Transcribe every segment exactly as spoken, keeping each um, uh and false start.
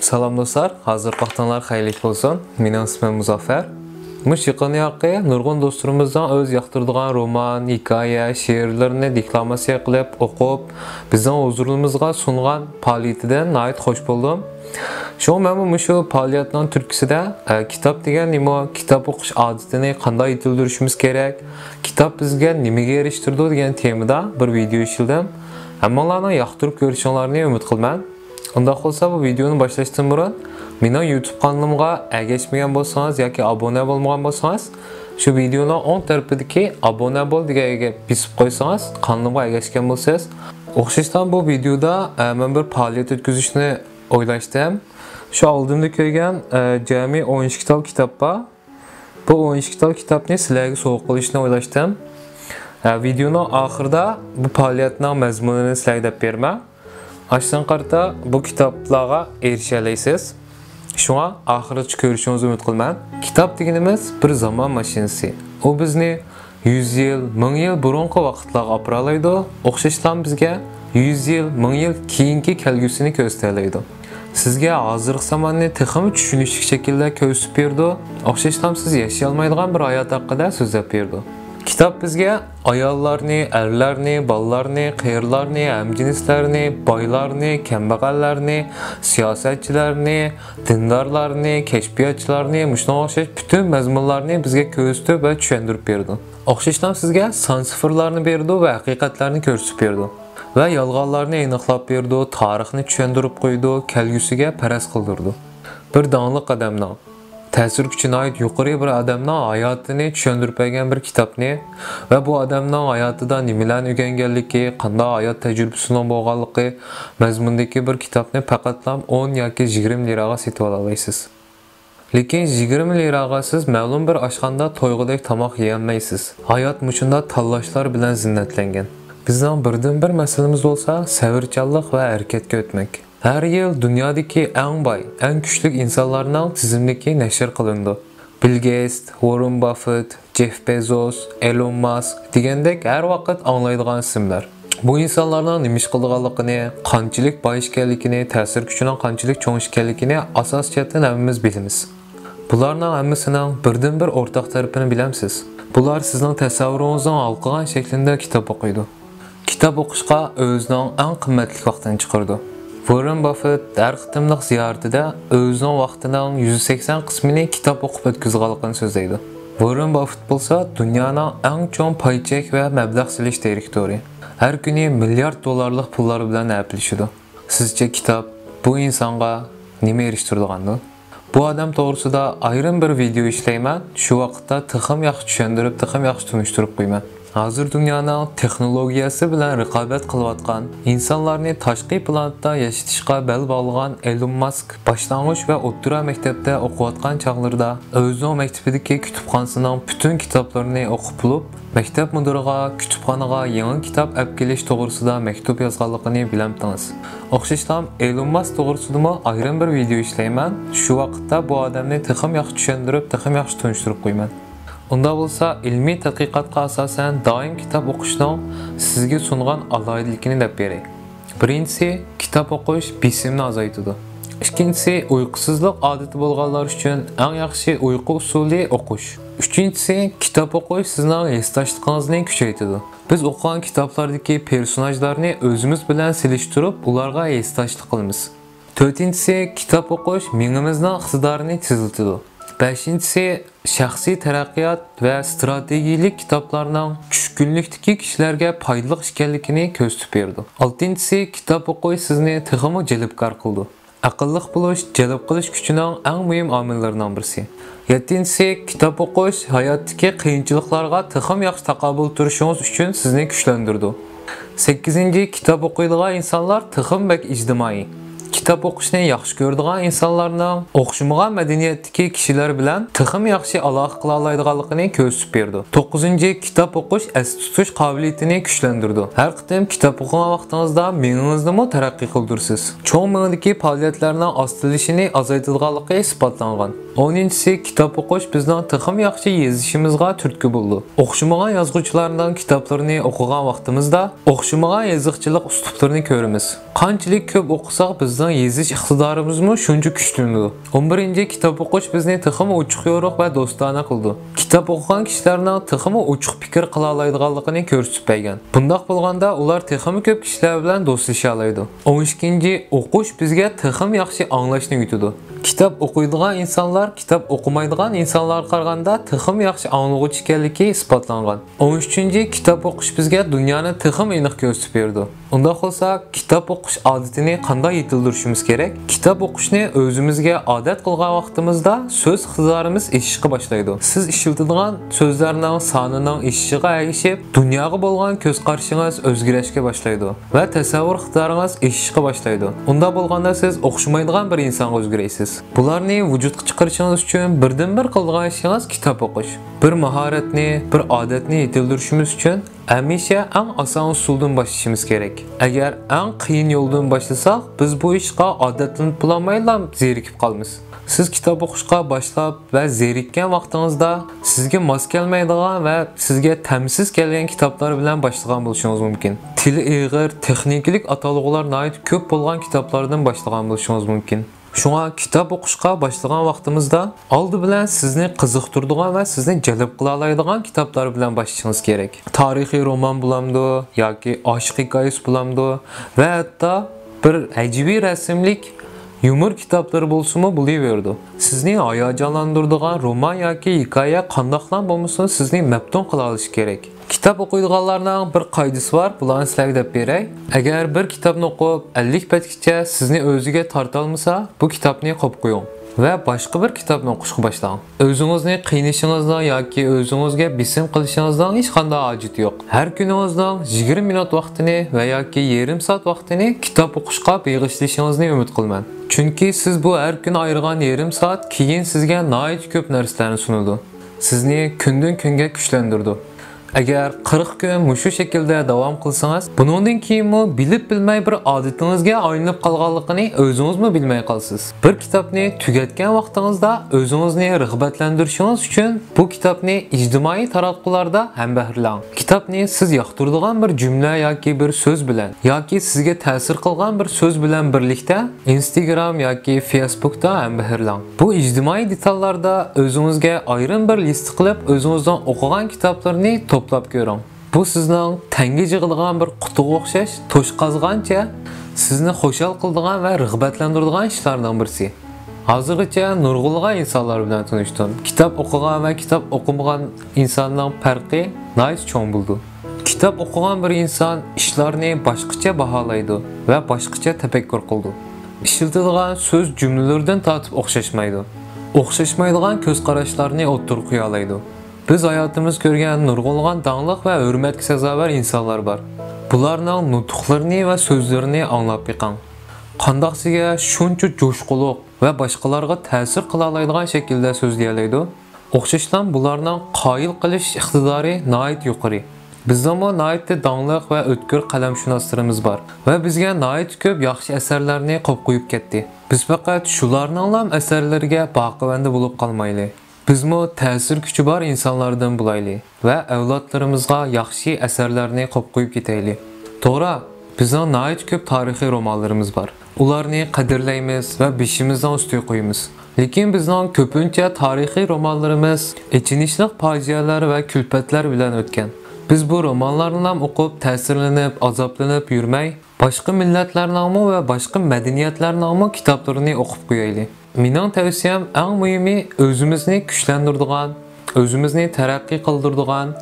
سالام دوستلار، ھازىرقى ۋاقتىڭلار خەيرلىك بولسۇن. مېنىڭ ئىسمىم مۇزەففەر. مۇشۇ يېقىنقى نۇرغۇن دوستلىرىمىزنىڭ ئۆز ياقتۇرىدىغان رومان، ھېكايە، شېئىرلىرىنى دېكلاماتسىيە قىلىپ ئوقۇپ، بىزنىڭ ھۇزۇرىمىزغا سۇنغان پائالىيىتىدىن ناھايىتى خۇش بولدۇم. شۇڭا مەنمۇ مۇشۇ پائالىيەتنىڭ تۈرتكىسىدە، ئە، كىتاب دېگەن نېمە، كىتاب ئوقۇش ئادىتىنى قانداق يېتىلدۈرۈشىمىز كېرەك، كىتاب بىزگە نېمىگە ئېرىشتۈرىدۇ دېگەن تېمىدا بىر ۋىدېئو ئىشلىدىم. ھەممىڭلارنىڭ ياقتۇرۇپ كۆرۈشۈڭلارنى ئۈمىد قىلىمەن. ئۇنداق بولسا، بۇ ۋىدېئونى باشلاشتىن بۇرۇن، مېنىڭ يۇتۇب قانىلىمغا ئەگەشمىگەن بولسىڭىز ياكى ئابۇنە بولمىغان بولسىڭىز، شۇ ۋىدېئونىڭ ئوڭ تەرىپىدىكى ئابۇنە بول دېگەن يەرگە بېسىپ قويسىڭىز، قانىلىمغا ئەگەشكەن بولىسىز. ئوخشاشلا بۇ ۋىدېئودا، ئە، مەن بىر پائالىيەت ئۆتكۈزۈشنى ئويلاشتىم. شۇ ئالدىمدا كۆرگەن، ئە، جەمئىي ئون ئىككى تال كىتاب بار. بۇ ئون ئىككى تال كىتابنى سىلەرگە سوۋغا قىلىشنى ئويلاشتىم. ھە، ۋىدېئونىڭ ئاخىرىدا بۇ پائالىيەتنىڭ مەزمۇنىنى سىلەرگە دەپ بېرىمەن. ئاشۇنىڭغا قارىتا بۇ كىتابلارغا ئېرىشەلەيسىز. شۇڭا ئاخىرىغىچە كۆرۈشىڭىزنى ئۈمىد قىلىمەن. كىتاب دېگىنىمىز بىر زامان ماشىنىسى. ئۇ بىزنى يۈز يىل، مىڭ يىل بۇرۇنقى ۋاقىتلارغا ئاپىرالايدۇ. ئوخشاشلا بىزگە يۈز يىل، مىڭ يىل كېيىنكى كەلگۈسىنى كۆرسىتەلەيدۇ. سىزگە ھازىرقى زاماننى تېخىمۇ چۈشىنىشلىك شەكىلدە كۆرسىتىپ بېرىدۇ. ئوخشاشلا سىز ياشىيالمايدىغان بىر ھايات ھەققىدە سۆزلەپ بېرىدۇ. كىتاب بىزگە ئاياللارنى، ئەرلەرنى، بالىلارنى، قېرىلارنى، ھەمجىنسلەرنى، بايلارنى، كەمبەغەللەرنى، سىياسەتچىلەرنى، دىندارلارنى، كەشپىياتچىلارنى، مۇشۇنىڭغا ئوخشاش پۈتۈن مەزمۇنلارنى بىزگە كۆرسىتىپ ۋە چۈشەندۈرۈپ بېرىدۇ. ئوخشاشلا سىزگە سان سىفىرلارنى بېرىدۇ ۋە ھەقىقەتلەرنى كۆرسىتىپ بېرىدۇ. ۋە يالغانلارنى ئېنىقلاپ بېرىدۇ، تارىخنى چۈشەندۈرۈپ قويىدۇ، كەلگۈسىگە پەرەز قىلدۇرىدۇ. بىر داڭلىق ئادەمنىڭ، تەسىر كۈچى ناھايىتى يۇقىرى بىر ئادەمنىڭ ھاياتىنى چۈشەندۈرۈپ بەرگەن بىر كىتابنى ۋە بۇ ئادەمنىڭ ھاياتىدا نېمىلەرنى ئۆگەنگەنلىكى، قانداق ھايات تەجرىبىسىنىڭ بولغانلىقى مەزمۇنىدىكى بىر كىتابنى پەقەتلا ئون ياكى يىگىرمە لىراغا سېتىۋالالايسىز. لېكىن يىگىرمە لىراغا سىز مەلۇم بىر ئاشخانىدا تويغۇدەك تاماق يېيەلمەيسىز. ھايات مۇشۇنداق تاللاشلار بىلەن زىننەتلەنگەن. بىزنىڭ بىردىنبىر مەسىلىمىز بولسا سەۋرچانلىق ۋە ھەرىكەتكە ئۆتمەك. ھەر يىل دۇنيادىكى ئەڭ باي، ئەڭ كۈچلۈك ئىنسانلارنىڭ تىزىملىكى نەشر قىلىنىدۇ. بىل گېيتس، ۋاررېن باففېت، جېف بېزوس، ئېلون ماسك دېگەندەك ھەر ۋاقىت ئاڭلايدىغان ئىسىملار. بۇ ئىنسانلارنىڭ نېمە ئىش قىلىدىغانلىقىنى، قانچىلىك باي ئىكەنلىكىنى، تەسىر كۈچىنىڭ قانچىلىك چوڭ ئىكەنلىكىنى ئاساسىي جەھەتتىن ھەممىمىز بىلىمىز. بۇلارنىڭ ھەممىسىنىڭ بىردىنبىر ئورتاق تەرىپىنى بىلەمسىز؟ بۇلار سىزنىڭ تەسەۋۋۇرىڭىزنىڭ ھالقىغان شەكلىدە كىتاب ئوقۇيدۇ. كىتاب ئوقۇشقا ئۆزىنىڭ ئەڭ قىممەتلىك ۋاقتىنى چىقىرىدۇ. ۋاررېن باففېت ھەر قېتىملىق زىيارىتىدە ئۆزىنىڭ ۋاقتىنىڭ يۈزدە سەكسەن قىسمىنى كىتاب ئوقۇپ ئۆتكۈزىدىغانلىقىنى سۆزلەيدۇ. ۋاررېن باففېت بولسا دۇنيانىڭ ئەڭ چوڭ پاي چەك ۋە مەبلەغ سېلىش دىرېكتورى. ھەر كۈنى مىليارد دوللارلىق پۇللار بىلەن ھەپىلىشىدۇ. سىزچە كىتاب بۇ ئىنسانغا نېمە ئېرىشتۈرىدىغاندۇ؟ بۇ ئادەم توغرىسىدا ئايرىم بىر ۋىدېئو ئىشلەيمەن، شۇ ۋاقىتتا تېخىمۇ ياخشى چۈشەندۈرۈپ، تېخىمۇ ياخشى تونۇشتۇرۇپ قويىمەن. ھازىر دۇنيانىڭ تېخنولوگىيەسى بىلەن رىقابەت قىلىۋاتقان، ئىنسانلارنى تاشقى پلانېتىدا ياشىتىشقا بەل باغلىغان ئېلون ماسك باشلانغۇچ ۋە ئوتتۇرا مەكتەپتە ئوقۇۋاتقان چاغلىرىدا ئۆزىنىڭ مەكتىپىدىكى كۇتۇپخانىسىنىڭ پۈتۈن كىتابلىرىنى ئوقۇپ بولۇپ، مەكتەپ مۇدىرىغا كۇتۇپخانىغا يېڭى كىتاب ئەپ كېلىش توغرىسىدا مەكتۇپ يازغانلىقىنى بىلەمتىڭىز. ئوخشاشلا ئېلون ماسك توغرىسىدىمۇ ئايرىم بىر ۋىدېئو ئىشلەيمەن. شۇ ۋاقىتتا بۇ ئادەمنى تېخىمۇ ياخشى چۈشەندۈرۈپ، تېخىمۇ ياخشى تونۇشتۇرۇپ قويىمەن. ئۇنداق بولسا، ئىلمىي تەتقىقاتقا ئاساسەن دائىم كىتاب ئوقۇشنىڭ سىزگە سۇنغان ئالاھىدىلىكىنى دەپ بېرەي. بىرىنچىسى، كىتاب ئوقۇش بېسىمنى ئازايتىدۇ. ئىككىنچىسى، ئۇيقۇسىزلىق ئادىتى بولغانلار ئۈچۈن ئەڭ ياخشى ئۇيقۇ ئۇسۇلى ئوقۇش. ئۈچىنچىسى، كىتاب ئوقۇش سىزنىڭ ھېسداشلىقىڭىزنى كۈچەيتىدۇ. بىز ئوقۇغان كىتابلاردىكى پېرسوناژلارنى ئۆزىمىز بىلەن سېلىشتۇرۇپ، ئۇلارغا ھېسداشلىق قىلىمىز. تۆتىنچىسى، كىتاب ئوقۇش مېڭىمىزنىڭ ئىقتىدارىنى تېزلىتىدۇ. بەشىنچىسى، شەخسىي تەرەققىيات ۋە ئىستراتېگىيەلىك كىتابلارنىڭ چۈشكۈنلۈكتىكى كىشىلەرگە پايدىلىق ئىكەنلىكىنى كۆرسىتىپ بېرىدۇ. ئالتىنچىسى، كىتاب ئوقۇش سىزنى تېخىمۇ جەلپكار قىلىدۇ. ئەقىللىق بولۇش جەلپ قىلىش كۈچىنىڭ ئەڭ مۇھىم ئامىللىرىنىڭ بىرسى. يەتتىنچىسى، كىتاب ئوقۇش ھاياتتىكى قىيىنچىلىقلارغا تېخىمۇ ياخشى تاقابىل تۇرۇشىڭىز ئۈچۈن سىزنى كۈچلەندۈرىدۇ. سەككىزىنچى، كىتاب ئوقۇيدىغان ئىنسانلار تېخىمۇ بەك ئىجتىمائىي. كىتاب ئوقۇشنى ياخشى كۆرىدىغان ئىنسانلارنىڭ ئوخشىمىغان مەدەنىيەتتىكى كىشىلەر بىلەن تېخىمۇ ياخشى ئالاقە قىلالايدىغانلىقىنى كۆرسىتىپ بېرىدۇ. توققۇزىنچى، كىتاب ئوقۇش ئەستە تۇتۇش قابىلىيىتىنى كۈچلەندۈرىدۇ. ھەر قېتىم كىتاب ئوقۇغان ۋاقتىڭىزدا مېڭىڭىزنىمۇ تەرەققىي قىلدۇرىسىز. چوڭ مېڭىدىكى پائالىيەتلەرنىڭ ئاستىلىشىنى ئازايتىدىغانلىقى ئىسپاتلانغان. ئونىنچىسى، كىتاب ئوقۇش بىزنىڭ تېخىمۇ ياخشى يېزىشىمىزغا تۈرتكە بولىدۇ. ئوخشىمىغان يازغۇچىلارنىڭ كىتابلىرىنى ئوقۇغان ۋاقتىمىزدا ئوخشىمىغان يېزىقچىلىق ئۇسلۇبلىرىنى كۆرىمىز. قانچىلىك كۆپ ئوقۇساق، بىزنىڭ يېزىش ئىقتىدارىمىزمۇ شۇنچە كۈچلىنىدۇ. ئون بىرىنچى، كىتاب ئوقۇش بىزنى تېخىمۇ ئوچۇق-يورۇق ۋە دوستانە قىلىدۇ. كىتاب ئوقۇغان كىشىلەرنىڭ تېخىمۇ ئوچۇق پىكىر قىلالايدىغانلىقىنى كۆرسىتىپ بەرگەن. بۇنداق بولغاندا، ئۇلار تېخىمۇ كۆپ كىشىلەر بىلەن دوستلىشالايدۇ. ئون ئىككىنچى، ئوقۇش بىزگە تېخىمۇ ياخشى ئاڭلاشنى ئۆگىتىدۇ. كىتاب ئوقۇيدىغان ئىنسانلار كىتاب ئوقۇمايدىغان ئىنسانلارغا قارىغاندا تېخىمۇ ياخشى ئاڭلىغۇچى ئىكەنلىكى ئىسپاتلانغان. ئون ئۈچىنچى، كىتاب ئوقۇش بىزگە دۇنيانى تېخىمۇ ئېنىق كۆرسىتىپ بېرىدۇ. ئۇنداق بولسا، كىتاب ئوقۇش ئادىتىنى قانداق يېتىلدۈرۈشىمىز كېرەك؟ كىتاب ئوقۇشنى ئۆزىمىزگە ئادەت قىلغان ۋاقتىمىزدا سۆز ئىقتىدارىمىز ئېشىشقا باشلايدۇ. سىز ئىشلىتىدىغان سۆزلەرنىڭ سانىنىڭ ئېشىشىغا ئەگىشىپ، دۇنياغا بولغان كۆز قارىشىڭىز ئۆزگىرىشكە باشلايدۇ ۋە تەسەۋۋۇر ئىقتىدارىڭىز ئېشىشقا باشلايدۇ. ئۇنداق بولغاندا سىز ئوخشىمايدىغان بىر ئىنسانغا ئۆزگىرەيسىز. بۇلارنى ۋۇجۇدقا چىقىرىشىڭىز ئۈچۈن بىردىنبىر قىلىدىغان ئىشىڭىز كىتاب ئوقۇش. بىر ماھارەتنى، بىر ئادەتنى يېتىلدۈرۈشىمىز ئۈچۈن ھەمىشە ئەڭ ئاسان ئۇسۇلدىن باشلىشىمىز كېرەك. ئەگەر ئەڭ قىيىن يولدىن باشلىساق، بىز بۇ ئىشقا ئادەتلىنىپ بولالمايلا زېرىكىپ قالىمىز. سىز كىتاب ئوقۇشقا باشلاپ ۋە زېرىككەن ۋاقتىڭىزدا سىزگە ماس كەلمەيدىغان ۋە سىزگە تەمسىز كەلگەن كىتابلار بىلەن باشلىغان بولۇشىڭىز مۇمكىن. تىلى ئېغىر، تېخنىكىلىق ئاتالغۇلار ناھايىتى كۆپ بولغان كىتابلاردىن باشلىغان بولۇشىڭىز مۇمكىن. شۇڭا كىتاب ئوقۇشقا باشلىغان ۋاقتىمىزدا ئالدى بىلەن سىزنى قىزىقتۇرىدىغان ۋە سىزنى جەلپ قىلالايدىغان كىتابلار بىلەن باشلىشىڭىز كېرەك. تارىخىي رومان بولامدۇ ياكى ئاشىق ھېكايىسى بولامدۇ ۋە ھەتتا بىر ھەجۋىي رەسىملىك يۇمۇر كىتابلىرى بولسىمۇ بولۇۋېرىدۇ. سىزنى ھاياجانلاندۇرىدىغان رومان ياكى ھېكايە قانداقلا بولمىسۇن، سىزنى مەپتۇن قىلالىشى كېرەك. كىتاب ئوقۇيدىغانلارنىڭ بىر قائىدىسى بار، بۇلارنى سىلەرگە دەپ بېرەي. ئەگەر بىر كىتابنى ئوقۇپ، ئەللىك بەتكىچە سىزنى ئۆزىگە تارتالمىسا، بۇ كىتابنى قويۇپ قويۇڭ ۋە باشقا بىر كىتابنى ئوقۇشقا باشلاڭ. ئۆزىڭىزنى قىينىشىڭىزنىڭ ياكى ئۆزىڭىزگە بېسىم قىلىشىڭىزنىڭ ھېچقانداق ھاجىتى يوق. ھەر كۈنىڭىزنىڭ يىگىرمە مىنۇت ۋاقتىنى ۋە ياكى يېرىم سائەت ۋاقتىنى كىتاب ئوقۇشقا بېغىشلىشىڭىزنى ئۈمىد قىلىمەن. چۈنكى سىز بۇ ھەر كۈنى ئايرىغان يېرىم سائەت كېيىن سىزگە ناھايىتى كۆپ نەرسىلەرنى سۇنىدۇ. سىزنى كۈندىن-كۈنگە كۈچلەندۈرىدۇ. ئەگەر قىرىق كۈن مۇشۇ شەكىلدە داۋام قىلسىڭىز، بۇنىڭدىن كېيىنمۇ بىلىپ-بىلمەي بىر ئادىتىڭىزگە ئايلىنىپ قالغانلىقىنى ئۆزىڭىزمۇ بىلمەي قالىسىز. بىر كىتابنى تۈگەتكەن ۋاقتىڭىزدا ئۆزىڭىزنى رىغبەتلەندۈرۈشىڭىز ئۈچۈن بۇ كىتابنى ئىجتىمائىي تاراتقۇلاردا ھەمبەھىرلەڭ. كىتابنى سىز ياقتۇرىدىغان بىر جۈملە ياكى بىر سۆز بىلەن ياكى سىزگە تەسىر قىلغان بىر سۆز بىلەن بىرلىكتە ئىنستاگرام ياكى فېيسبۇكتا ھەمبەھىرلەڭ. بۇ ئىجتىمائىي دېتاللاردا ئۆزىڭىزگە ئايرىم بىر لىست قىلىپ، ئۆزىڭىزنىڭ ئوقۇغان كىتابلىرىنى توپلاپ كۆرۈڭ. بۇ سىزنىڭ تەڭگە يىغىدىغان بىر قۇتىغا ئوخشاش، توشقازغانچە سىزنى خۇشال قىلىدىغان ۋە رىغبەتلەندۈرىدىغان ئىشلارنىڭ بىرسى. ھازىرغىچە نۇرغۇنلىغان ئىنسانلار بىلەن تونۇشتۇم. كىتاب ئوقۇغان ۋە كىتاب ئوقۇمىغان ئىنساننىڭ پەرقى ناھايىتى چوڭ بولىدۇ. كىتاب ئوقۇغان بىر ئىنسان ئىشلارنى باشقىچە باھالايدۇ ۋە باشقىچە تەپەككۇر قىلىدۇ. ئىشلىتىدىغان سۆز جۈملىلىرىدىن تارتىپ ئوخشاشمايدۇ. ئوخشاشمايدىغان كۆز قاراشلارنى ئوتتۇرىغا قويالايدۇ. بىز ھاياتىمىزدا كۆرگەن نۇرغۇنلىغان داڭلىق ۋە ھۆرمەتكە سازاۋەر ئىنسانلار بار. بۇلارنىڭ نۇتۇقلىرىنى ۋە سۆزلىرىنى ئاڭلاپ بېقىڭ. قانداق سىزگە شۇنچە جۇشقۇلۇق ۋە باشقىلارغا تەسىر قىلالايدىغان شەكىلدە سۆزلىيەلەيدۇ؟ ئوخشاشلا بۇلارنىڭ قايىل قىلىش ئىقتىدارى ناھايىتى يۇقىرى. بىزنىڭمۇ ناھايىتى داڭلىق ۋە ئۆتكۈر قەلەمشۇناسلىرىمىز بار ۋە بىزگە ناھايىتى كۆپ ياخشى ئەسەرلەرنى قويۇپ قويۇپ كەتتى. بىز پەقەت شۇلارنىڭلام ئەسەرلىرىگە باقىۋەندە بولۇپ قالمايلى. بىزمۇ تەسىر كۈچى بار ئىنسانلاردىن بولايلى ۋە ئەۋلادلىرىمىزغا ياخشى ئەسەرلەرنى قويۇپ قويۇپ كېتەيلى. توغرا، بىزنىڭ ناھايىتى كۆپ تارىخىي رومانلىرىمىز بار. ئۇلارنى قەدىرلەيمىز ۋە بېشىمىزنىڭ ئۈستىگە قويىمىز. لېكىن بىزنىڭ كۆپىنچە تارىخىي رومانلىرىمىز ئېچىنىشلىق پاجىئەلەر ۋە كۈلپەتلەر بىلەن ئۆتكەن. بىز بۇ رومانلارنىلا ئوقۇپ، تەسىرلىنىپ، ئازابلىنىپ يۈرمەي، باشقا مىللەتلەرنىڭمۇ ۋە باشقا مەدەنىيەتلەرنىڭمۇ كىتابلىرىنى ئوقۇپ قويايلى. مېنىڭ تەۋسىيەم، ئەڭ مۇھىمى، ئۆزىمىزنى كۈچلەندۈرىدىغان، ئۆزىمىزنى تەرەققىي قىلدۇرىدىغان،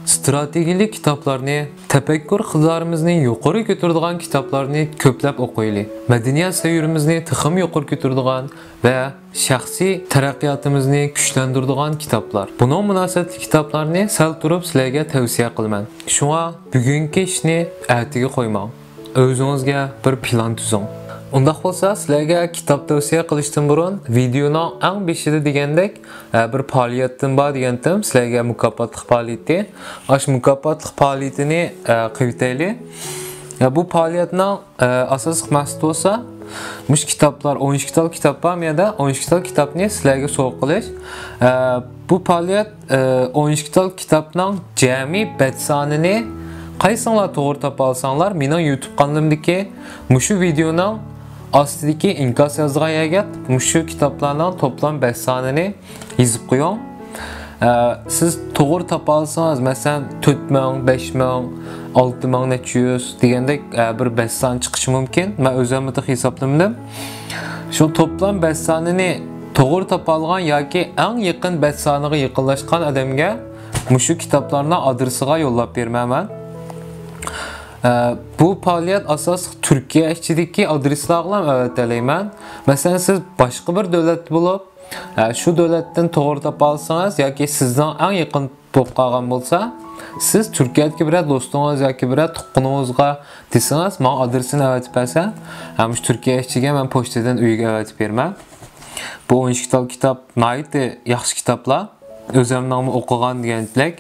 ئىستراتېگىيەلىك كىتابلارنى، تەپەككۇر ئىقتىدارىمىزنى يۇقىرى كۆتۈرىدىغان كىتابلارنى كۆپلەپ ئوقۇيلى. مەدەنىيەت سەۋىيىمىزنى تېخىمۇ يۇقىرى كۆتۈرىدىغان ۋە شەخسىي تەرەققىياتىمىزنى كۈچلەندۈرىدىغان كىتابلار. بۇنىڭ مۇناسىۋەتلىك كىتابلارنى سەل تۇرۇپ سىلەرگە تەۋسىيە قىلىمەن. شۇڭا بۈگۈنكى ئىشنى ئەتىگە قويماڭ. ئۆزىڭىزگە بىر پىلان تۈزۈڭ. ئۇنداق بولسا، سىلەرگە كىتاب تەۋسىيە قىلىشتىن بۇرۇن، ۋىدېئونىڭ ئەڭ بېشىدا دېگەندەك، ئە، بىر پائالىيەتتىن بار دېگەنتىم، سىلەرگە مۇكاپاتلىق پائالىيىتى. ئاشۇ مۇكاپاتلىق پائالىيىتىنى، ئە، قىلىۋېتەيلى. يا، بۇ پائالىيەتنىڭ، ئە، ئاساسلىق مەقسىتى بولسا، مۇشۇ كىتابلار، ئون ئىككى تال كىتاب بار بۇ يەردە. ئون ئىككى تال كىتابنى سىلەرگە سوۋغا قىلىش. ئە، بۇ پائالىيەت، ئە، ئون ئىككى تال كىتابنىڭ جەمئىي بەت سانىنى قايسىڭلار توغرا تاپالىساڭلار، مېنىڭ يۇتۇب قانىلىمدىكى مۇشۇ ۋىدېئونىڭ ئاستىدىكى ئىنكاس يازىدىغان يەرگە مۇشۇ كىتابلارنىڭ توپلام بەت سانىنى يېزىپ قويۇڭ. ئە، سىز توغرا تاپالىسىڭىز، مەسىلەن، تۆت مىڭ، بەش مىڭ، ئالتە مىڭ نەچچە يۈز دېگەندەك، ئە، بىر بەت سان چىقىشى مۇمكىن. مەن ئۆزۈممۇ تېخى ھېسابلىمىدىم. شۇ توپلام بەت سانىنى توغرا تاپالىغان ياكى ئەڭ يېقىن بەت سانىغا يېقىنلاشقان ئادەمگە مۇشۇ كىتابلارنى ئادرېسىغا يوللاپ بېرىمەن مەن. ئە، بۇ پائالىيەت ئاساسلىق تۈركىيە ئىچىدىكى ئادرېسلارغىلا ئەۋەتەلەيمەن. مەسىلەن، سىز باشقا بىر دۆلەتتە بولۇپ، ئە، شۇ دۆلەتتىن توغرا تاپالىسىڭىز ياكى سىزنىڭ ئەڭ يېقىن بولۇپ قالغان بولسا، سىز تۈركىيەدىكى بىرەر دوستىڭىز ياكى بىرەر تۇغقىنىڭىزغا دېسىڭىز، ماڭا ئادرېسىنى ئەۋەتىپ بەرسە، ھە، مۇشۇ تۈركىيە ئىچىگە مەن پوچتىدىن ئۆيگە ئەۋەتىپ بېرىمەن. بۇ ئون ئىككى تال كىتاب ناھايىتى ياخشى كىتابلار. ئۆزۈمنىڭمۇ ئوقۇغان دېگەندەك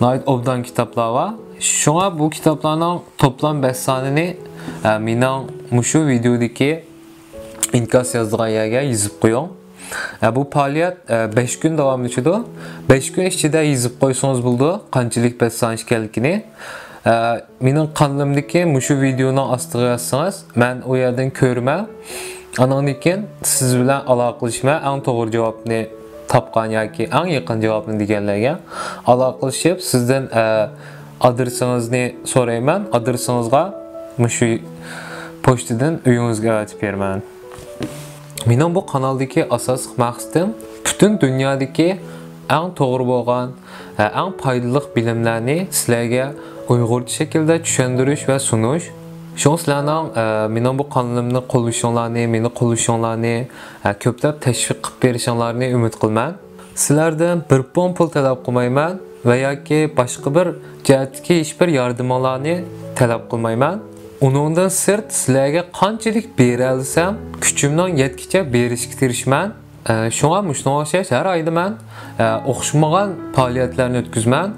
ناھايىتى ئوبدان كىتابلار بار. شۇڭا بۇ كىتابلارنىڭ توپلام بەت سانىنى، ئە، مېنىڭ مۇشۇ ۋىدېودىكى ئىنكاس يازىدىغان يەرگە يېزىپ قويۇڭ. ئە، بۇ پائالىيەت، ئە، بەش كۈن داۋاملىشىدۇ. بەش كۈن ئىچىدە يېزىپ قويسىڭىز بولىدۇ، قانچىلىك بەت سان ئىكەنلىكىنى. ئە، مېنىڭ قانىلىمدىكى مۇشۇ ۋىدېونىڭ ئاستىغا يازسىڭىز، مەن ئۇ يەردىن كۆرىمەن. ئانىڭدىن كېيىن سىز بىلەن ئالاقىلىشىمەن، ئەڭ توغرا جاۋابنى تاپقان ياكى ئەڭ يېقىن جاۋابنى دېگەنلەرگە ئالاقىلىشىپ، سىزدىن، ئە، ئادرېسىڭىزنى سورايمەن. ئادرېسىڭىزغا مۇشۇ پوچتىدىن ئۆيىڭىزگە ئەۋەتىپ بېرىمەن. مېنىڭ بۇ قانالدىكى ئاساسلىق مەقسىتىم پۈتۈن دۇنيادىكى ئەڭ توغرا بولغان، ئەڭ پايدىلىق بىلىملەرنى سىلەرگە ئۇيغۇرچە شەكىلدە چۈشەندۈرۈش ۋە سۇنۇش. شۇڭا سىلەرنىڭ، ئە، مېنىڭ بۇ قانىلىمنى قوللىشىڭلارنى، مېنى قوللىشىڭلارنى، ئە، كۆپلەپ تەشۋىق قىلىپ بېرىشىڭلارنى ئۈمىد قىلىمەن. سىلەردىن بىر پۇڭ پۇل تەلەپ قىلمايمەن ۋە ياكى باشقا بىر جەھەتتىكى ھېچبىر ياردىمىڭلارنى تەلەپ قىلمايمەن. ئۇنىڭدىن سىرت، سىلەرگە قانچىلىك بېرەلىسەم، كۈچۈمنىڭ يەتكىچە بېرىشكە تىرىشىمەن. ئە، شۇڭا مۇشۇنىڭغا ئوخشاش ھەر ئايدا مەن، ئە، ئوخشىمىغان پائالىيەتلەرنى ئۆتكۈزىمەن.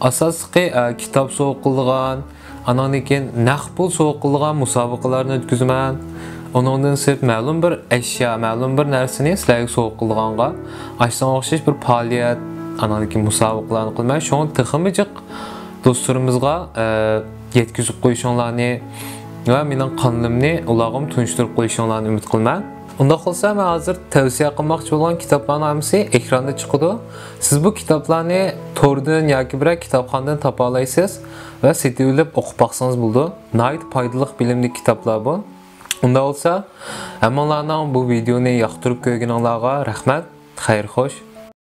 ئاساسلىقى، ئە، كىتاب سوۋغا قىلىدىغان، ئاناندىن كېيىن نەق پۇل سوۋغا قىلىدىغان مۇسابىقىلەرنى ئۆتكۈزىمەن. ئۇنىڭدىن سىرت مەلۇم بىر ئەشيا، مەلۇم بىر نەرسىنى سىلەرگە سوۋغا قىلىدىغانغا، ئاشۇنىڭغا ئوخشاش بىر پائالىيەت، ئاناندىن كېيىن مۇسابىقىلەرنى قىلىمەن. شۇڭا تېخىمۇ جىق دوستلىرىمىزغا، ئە، يەتكۈزۈپ قويۇشۇڭلارنى ۋە مېنىڭ قانىلىمنى ئۇلارغىمۇ تونۇشتۇرۇپ قويۇشۇڭلارنى ئۈمىد قىلىمەن. ئۇنداق بولسا، مەن ھازىر تەۋسىيە قىلماقچى بولغان كىتابلارنىڭ ھەممىسى ئېكراندا چىقىدۇ. سىز بۇ كىتابلارنى توردىن ياكى بىرەر كىتابخانىدىن تاپالايسىز ۋە سېتىۋېلىپ ئوقۇپ باقسىڭىز بولىدۇ. ناھايىتى پايدىلىق بىلىملىك كىتابلار بۇ. ئۇنداق بولسا، ھەممىڭلارنىڭ بۇ ۋىدېونى ياقتۇرۇپ كۆرگىنىڭلارغا رەھمەت. خەير خوش.